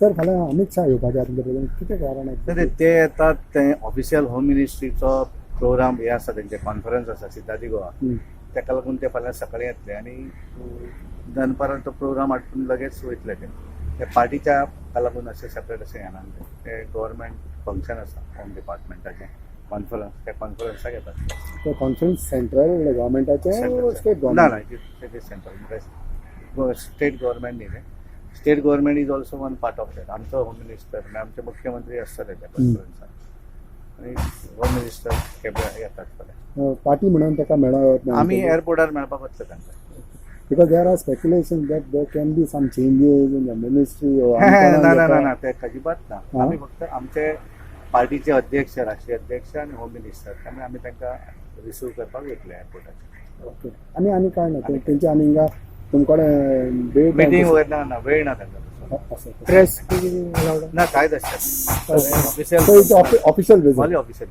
Sir, फाल्यां अमित शाह येवपाचे आहा तुमच्या बरोबर, कितें कारण ते आहे? ते येतात, ते ऑफिशियल होम मिनिस्ट्रीचो प्रोग्राम हे आसा, तेंचे कॉन्फरन्स आसा सिद्धादी गोवा. ताका लागून ते फाल्यां सकाळी येतले आनी दनपारां तो प्रोग्राम आटपून लगेच वयतले. ते ते पार्टीच्या ताका लागून अशें सेपरेट अशें येना. ते गव्हर्मेंट फंक्शन आसा, होम डिपार्टमेंटाचें कॉन्फरन्स, त्या कॉन्फरन्साक येतात. ते कॉन्फरन्स सेंट्रल गव्हर्मेंटाचे, स्टेट ना. गव्हर्मेंट? ना, सेंट्रल, स्टेट गव्हर्मेंट न्ही. State government is also one part of that. आमचो होम मिनिस्टर, म्हणजे आमचे मुख्यमंत्री आसतले त्या कॉन्फरन्साक आनी होम मिनिस्टर येतात फाल्यां. पार्टी म्हणून ताका मेळप? आमी एअरपोर्टार मेळपाक वतले तांकां. Because there are speculation that there can be some changes in the ministry. ना ना ना ना, ते अजिबात ना. आमी फक्त आमचे पार्टीचे अध्यक्ष, राष्ट्रीय अध्यक्ष आनी होम मिनिस्टर, त्यामुळे आमी तांकां रिसीव करपाक वयतले एअरपोर्टाचेर. ओके, आनी आनी काय ना तेंचे आनी हिंगा तुमकडे भेट? मिटींग वगैरे ना ना, वेळ ना तांकां तसो. असं प्रेस अलाउड? ना, कांयच आसता official. So it's official visit? Only official.